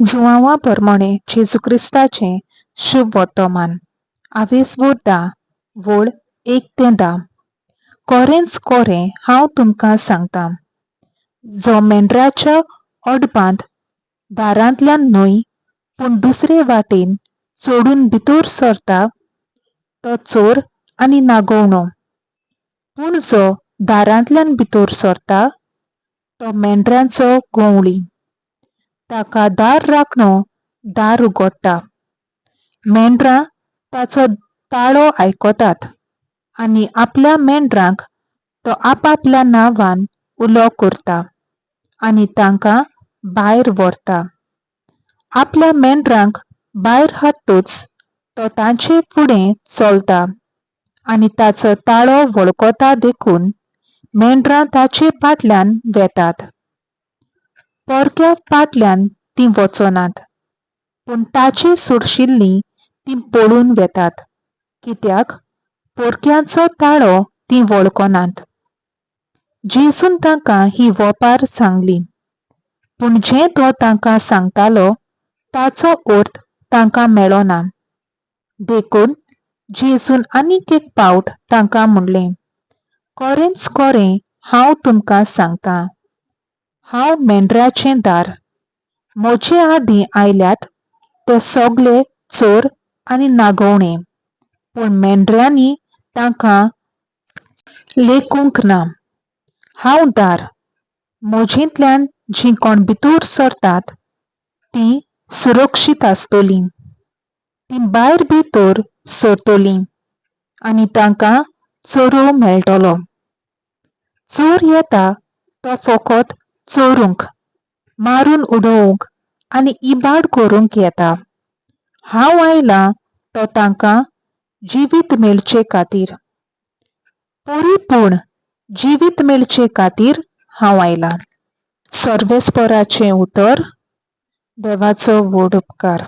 जुआंवा परमणें जेजू क्रिस्ताचें शुभ वर्तमान. आवेसभर धा, वळ एक ते 10. कोरेंच कोरें हांव तुमकां सांगतां, जो मेंढराच्या ओडपांत दारांतल्यान न्हय पूण दुसरे वाटेन चडून भितर सरता तो चोर आनी नागोवणो. पूण जो दारांतल्यान भितर सरता तो मेंढरांचो गंवळी. ताका दार राखणो दार उगडटा. मेंढरां ताचो ताळो आयकतात आनी आपल्या मेंढरांक तो आपापल्या नांवान उलो करता आनी तांकां भायर व्हरता. आपल्या मेंढरांक भायर हाडटूच तो तांचे फुडें चलता आनी ताचो ताळो वळखता देखून मेंढरां ताचे फाटल्यान वेतात. परक्या फाटल्यान तीं वचनात, पूण ताचे सोडशिल्लीं तीं पळून वेतात, कित्याक परक्यांचो ताळो तीं वळखनात. जेजून तांकां ही वोपार सांगली, पूण जें तो तांकां सांगतालो ताचो अर्थ तांकां मेळ्ळो ना. देखून जेजून आनीक एक पावट तांकां म्हणलें, खरेंच खरें हांव तुमकां सांगतां, हांव मेंढराचें दार. म्हजे आदीं आयल्यात ते सगळे चोर आनी नागोवणे, पूण मेंढरांनी तांकां लेखूंक ना. हांव दार. म्हजेंतल्यान जीं कोण भितर सरतात तीं सुरक्षीत आसतलीं. तीं भायर भितर सरतलीं आनी तांकां चरोव मेळटलो. चोर येता तो फकत चोरूंक, मारून उडोवंक आनी इबाड करूंक येता. हांव आयलां तो तांकां जिवीत मेळचे खातीर, परिपूर्ण जिवीत मेळचे खातीर हांव आयलां. सर्वेस्पराचें उतर. देवाचो व्हड उपकार.